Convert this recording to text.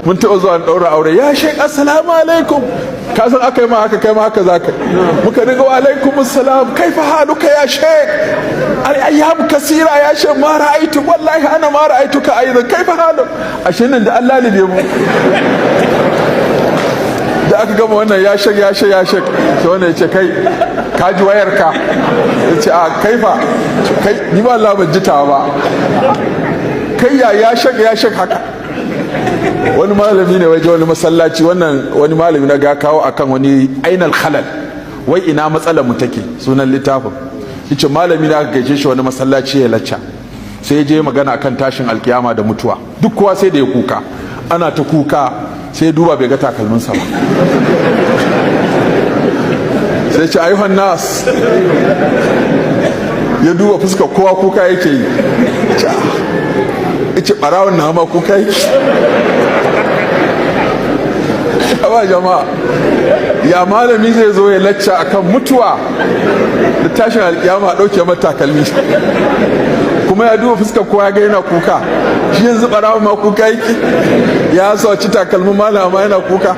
Mun taɓa zuwa ɗaura aure. "Ya Shek, assalamu alaikum." Ka san aka yi ma haka, kai ma haka zaka. Muka riga, "Wa alaikum assalam, kaifa haluka ya Shek? Al ayyam kasira ya Shek, ma ra'aitu, wallahi ana ma ra'aituka aidan, kaifa haluk?" Ashe nan da Allah libe mu. Da aka gama wannan "Ya Shek, ya Shek, ya Shek," sai wannan ya ce, "Kai, ka ji wayarka?" Ya ce, "A kaifa kai, ni ba Allah ban ji ta ba. Kai, ya ya Shek, ya Shek haka?" Wani malami ne waje wani masallaci. Wannan wani malami na ga kawo akan wani "Ainal Khalal", wai ina matsalar mu take, sunan littafin. Yace malami na gaishe shi wani masallaci ya lacca. Sai ya je magana akan tashin alkiyama da mutuwa. Duk kowa sai da ya kuka, ana ta kuka. Sai ya duba, bai ga takalminsa ba. Sai ce, "Ayyuhan nas." Ya duba fuskar kowa, kuka yake yi. Yace, "Barawon na ma kuka yake." Ba jama'a, ya malami zai zo ya lacca akan mutuwa da tashin alkiyama, a ɗauke mata takalmi, kuma ya duba fuskar kowa ga yana kuka? Shi yanzu barawon ma kuka yake? Ya saci takalmin malama yana kuka.